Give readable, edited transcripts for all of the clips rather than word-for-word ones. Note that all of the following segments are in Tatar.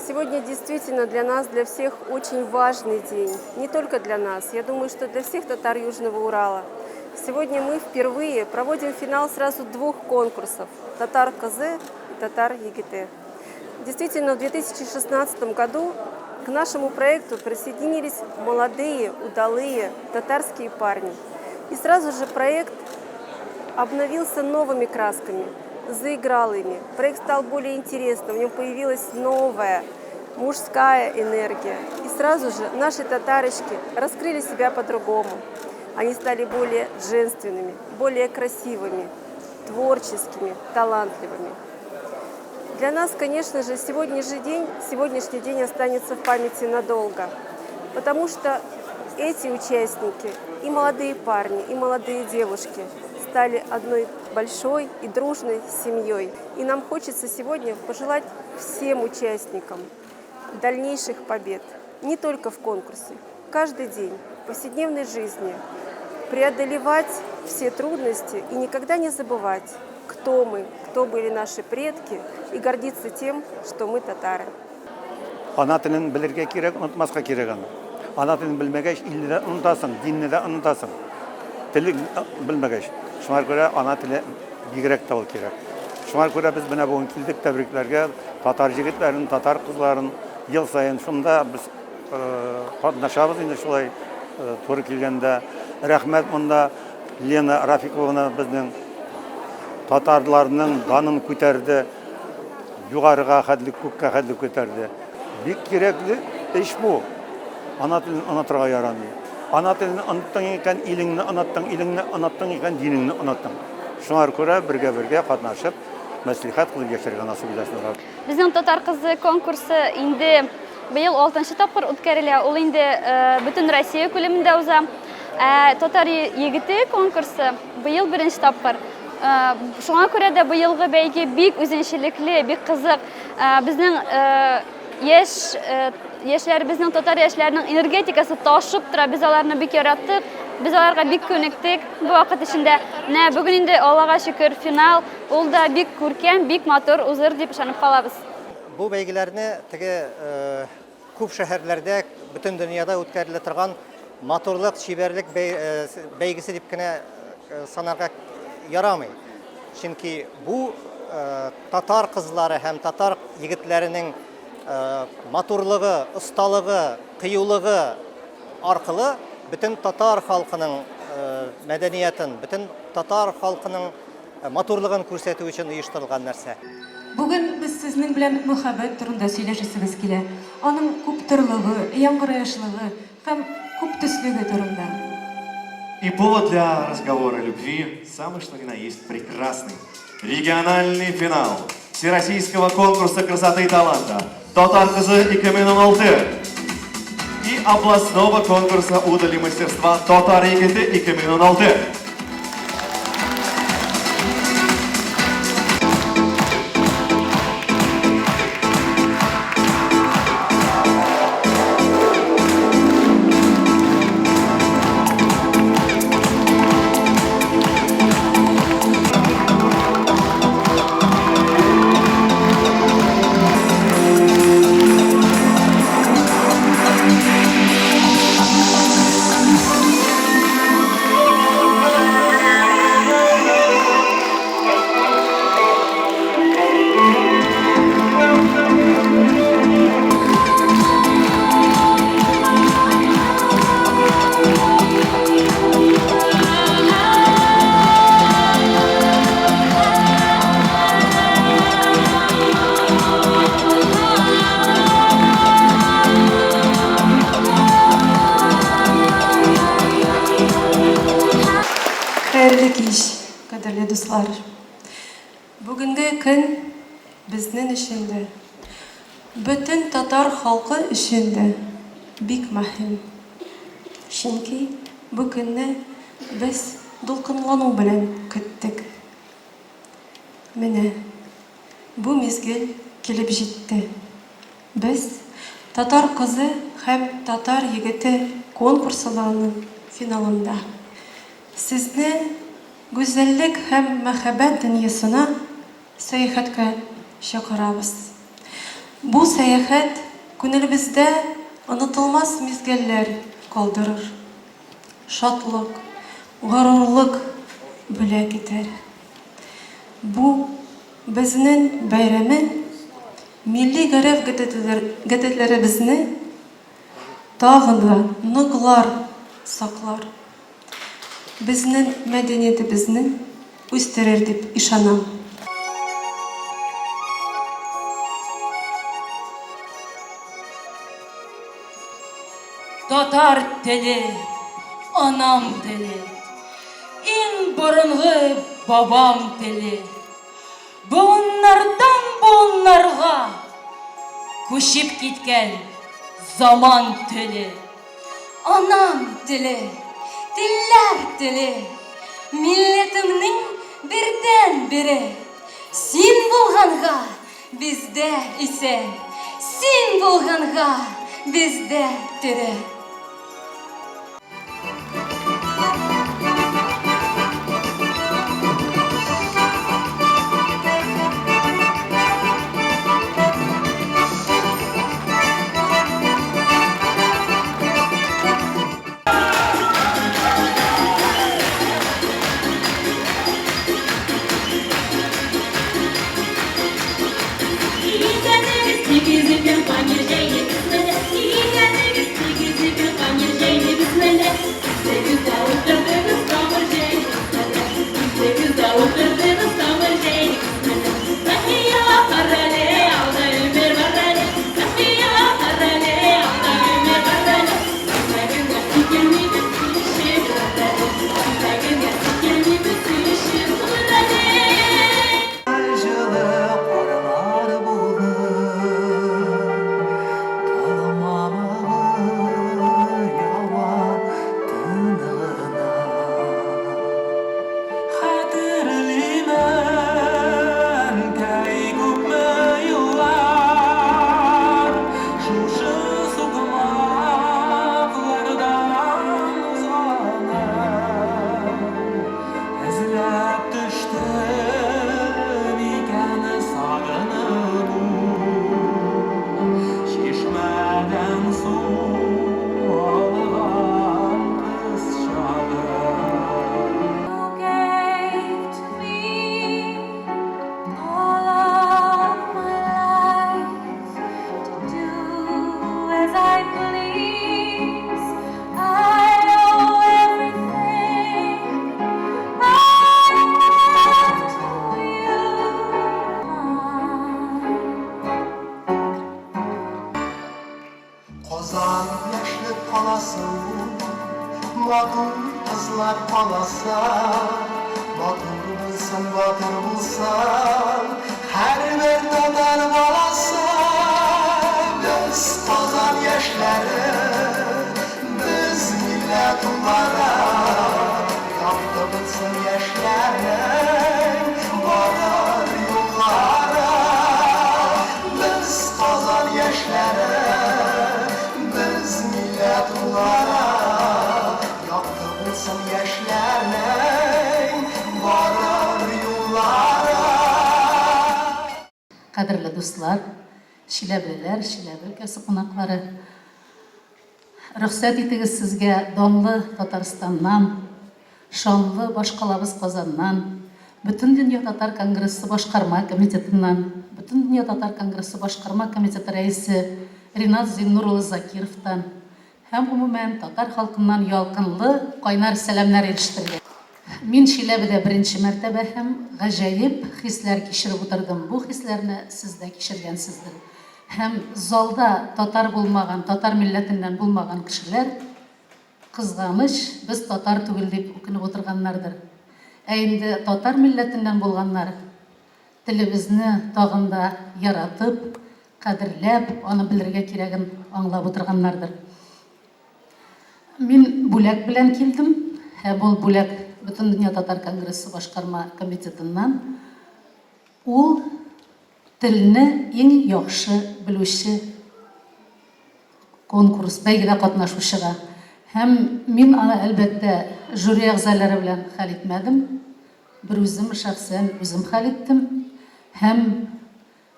Сегодня действительно для нас, для всех очень важный день. Не только для нас, я думаю, что для всех татар Южного Урала. Сегодня мы впервые проводим финал сразу двух конкурсов – «Татар Кызы» и «Татар Егете». Действительно, в 2016 году к нашему проекту присоединились молодые, удалые татарские парни. И сразу же проект обновился новыми красками, заиграл ими. Проект стал более интересным, в нем появилась новая мужская энергия. И сразу же наши татарочки раскрыли себя по-другому. Они стали более женственными, более красивыми, творческими, талантливыми. Для нас, конечно же, сегодняшний день, сегодняшний день останется в памяти надолго, потому что эти участники, и молодые парни, и молодые девушки, стали одной большой и дружной семьей. И нам хочется сегодня пожелать всем участникам дальнейших побед, не только в конкурсе, каждый день, в повседневной жизни, преодолевать все трудности и никогда не забывать, кто мы, кто были наши предки, и гордиться тем, что мы татары. Ана телен белергә кирәк, онытмаска кирәк аны. Ана телен белмәгәч, илне дә онытасың, динне дә онытасың. Телен белмәгәч. Шуңа күрә ана теле бигрәк тә ул кирәк. Шуңа күрә без менә бүген килдек тәбрикләргә татар җегетләрен, татар кызларын ел саен шунда без катнашабыз инде шулай туры килгәндә. Рәхмәт монда Лена Рафиковна безнең татарларның данын күтәрде, югарыга хәтле, күккә хәтле күтәрде. Бик кирәкле эш бу. Ана телен онытырга ярамый. Ана телен оныттың икән, илеңне оныттың, илеңне оныттың икән, динеңне оныттың. Шуңар күрә бергә-бергә катнашып, мәслихәт кылып яшәргә насыйп итәсен, Раббым. Безнең Татар кызы конкурсы инде быел алтынчы тапкыр үткәрелә. Ул инде бөтен Россия күләмендә уза. Ә Татар егете конкурсы быел беренче тапкыр. Шуңа күрә дә быелгы бәйге бик үзенчәлекле, бик кызык. Безнең яшь яшьләребезнең, татар яшьләренең энергетикасы ташып тора. Без аларны бик яраттык. Без аларга бик күнектек бу вакыт эчендә. Менә бүген инде Аллага шөкер, финал. Ул да бик күркәм, бик матур узыр дип ышанып калабыз. Бу бәйгеләрне теге күп шәһәрләрдә, бөтен дөньяда үткәрелә торган матурлык, чибәрлек бәйгесе дип кенә санарга ярамый. Чөнки бу татар кызлары һәм татар егетләренең матурлыгы, осталыгы, кыюлыгы аркылы бөтен татар халкының мәдәниятын, бөтен татар халкының Матурлыгын күрсәтү өчен оештырылган нәрсә. Бүген без сезнең белән мөхәббәт турында сөйләшәсебез килә. Аның күпторлыгы, яңгыраешлыгы һәм күптөслеге турында. И повод для разговора о любви самый что ни на есть прекрасный. Региональный финал Всероссийского конкурса красоты и таланта «Татар кызы 2016» и областного конкурса удали мастерства «Татар егете 2016». Хәерле кич, кадерле дуслар! Бүгенге көн безнең өчен дә, бөтен татар халкы өчен дә бик мөһим. Чөнки бу көнне без дулкынлану белән көттек. Менә бу мизгел килеп җитте. Без Татар кызы һәм Татар егете конкурсыларының финалында. Сезне гүзәллек һәм мәхәббәт дөньясына сәяхәткә чакырабыз. Бу сәяхәт күнелебездә онытылмас мизгелләр калдырыр, шатлык, горурлык бүләк итәр. Бу безнен бәйрәмен милли гореф-гадәтләребезне тагын да ныклар саклар, безнен мәдәниятебезне үстерер дип ишанам. Татар теле, анам теле, иң борынгы бабам теле. Буыннардан буыннарга күчеп киткән заман теле. Анам теле, телләр теле, милләтемнең бердәнбере. Син булганга бездә исән, син булганга бездә тере. Җылы карлар булды, Талмамагы ява тын гына. Хәтерлимен, әнкәй, күпме еллар Шушы сукмаклардан узганын. Эзләп төштем икән сагынып ул Чишмәдән су алган кыз чагы. You gave to me all of my life to do as I please. I owe everything I have to you. Казан яшьлек каласы ул, матур кызлар каласы. Матур булсын, батыр булсын һәрбер татар баласы. Без Казан яшьләре, без милләт уллары. Якты булсын яшьләрнең барыр юллары. Без Казан яшьләре, без милләт уллары. Якты булсын яшьләрнең барыр юллары. Кадерле дуслар, чиләбелеләр, Чиләбе өлкәсе кунаклары! Рөхсәт итегез сезгә данлы Татарстаннан, шанлы башкалабыз Казаннан, Бөтендөнья татар конгрессы башкарма комитетыннан, Бөтендөнья татар конгрессы башкарма комитеты рәисе Ринат Зиннур улы Закировтан һәм, гомумән, татар халкыннан ялкынлы, кайнар сәламнәр ирештерергә. Мин Чиләбедә беренче мәртәбә һәм гаҗәеп хисләр кичереп утырдым. Бу хисләрне сез дә кичергәнсездер. Һәм залда татар булмаган, татар милләтеннән булмаган кешеләр, кызганыч, без татар түгел дип үкенеп утырганнардыр. Ә инде татар милләтеннән булганнар телебезне тагын да яратып, кадерләп, аны белергә кирәген аңлап утырганнардыр. Мин бүләк белән килдем, һәм ул бүләк Бөтендөнья татар конгрессы башкарма комитетыннан. Ул телне иң яхшы белүче конкурс, бәйгедә катнашучыга. Һәм мин аны, әлбәттә, жюри әгъзалары белән хәл итмәдем. Берүзем, шәхсән үзем хәл иттем. Һәм.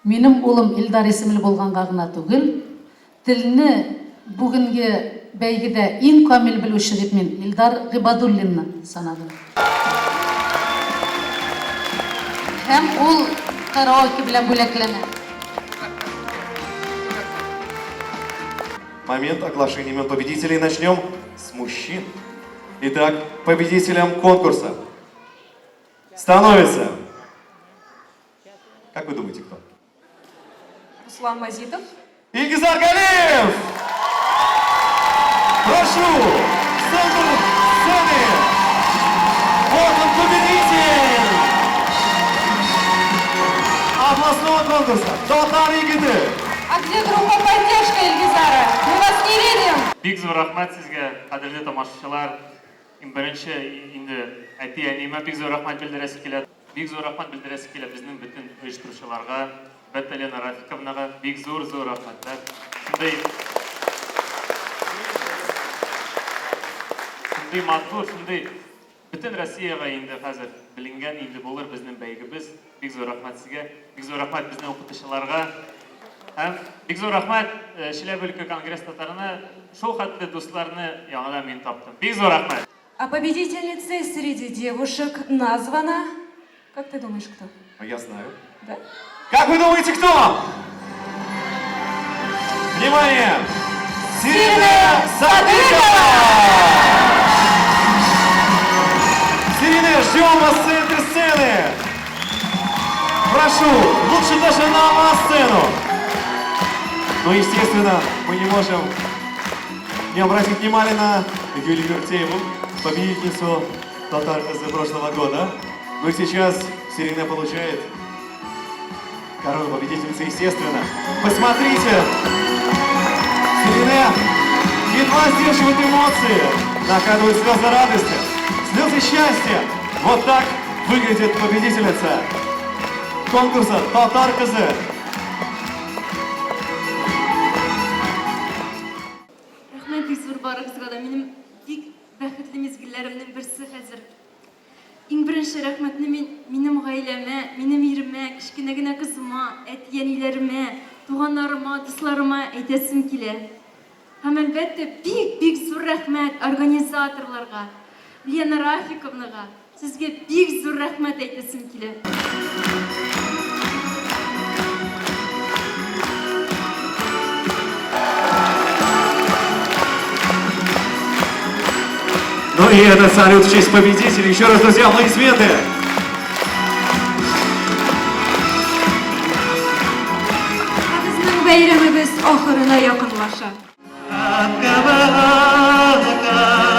Минем улым Илдар исемле булганга гына түгел, телне бүгенге бәйгедә иң камил белүче дип мин Илдар Гыйбадуллинны санадым. Һәм ул караоке белән бүләкләнә. Момент оглашения имен победителей начнем с мужчин. Итак, победителем конкурса становится... Как вы думаете, кто? Руслан Мазитов. Ильгизар Галиев! Прошу, в центр сцены! Вот он, победитель! Областного конкурса «Татар егете». А где группа поддержка Ильгизара? Мы вас не видим! Бик зур рәхмәт сезгә, кадерле тамашачылар. Иң беренче инде әти-әниемә бик зур рәхмәт белдерәсе килә. Бик зур рәхмәт белдерәсе килә безнең бөтен оештыручыларга, әлбәттә, Лена Рафиковнага бик зур-зур рәхмәтләр. Шундый шундый матур, шундый бөтен Россиягә инде хәзер беленгән инде булыр безнең бәйгебез. Бик зур рәхмәт сезгә. Бик зур рәхмәт безнең укытучыларга. Һәм бик зур рәхмәт э, Чиләбе өлкә конгресс татарына. Шул хәтле дусларны яңадан мин таптым. Бик зур рәхмәт. А победительницей среди девушек названа... Как ты думаешь, кто? А я знаю. Да? Как вы думаете, кто? Внимание! Сирина Садыкова! Сирина, ждем вас в центре сцены! Прошу, лучше даже на сцену! Но, естественно, мы не можем не обратить внимание на Юлию Вертееву, победительницу Татар кызы прошлого года. Ну и сейчас Сирина получает корону победительницы, естественно. Посмотрите! Сирина едва сдерживает эмоции, накатывают слезы радости, слезы счастья. Вот так выглядит победительница конкурса «Татар кызы». Рәхмәт бик зур барыгызга да. Минем бик бәхетле мизгелләремнең берсе хәзер. Иң беренче рәхмәтне мин минем гаиләмә, минем иремә, кечкенә генә кызыма, әти-әниләремә, туганнарыма, дусларыма әйтәсем килә. Һәм, әлбәттә, бик-бик зур рәхмәт организаторларга, Лена Рафиковнага, сезгә бик зур рәхмәт әйтәсем килә. Ну и этот салют в честь победителей. Еще раз, друзья, аплодисменты. Ә безнең бәйрәмебез ахырына якынлаша. Акка, акка.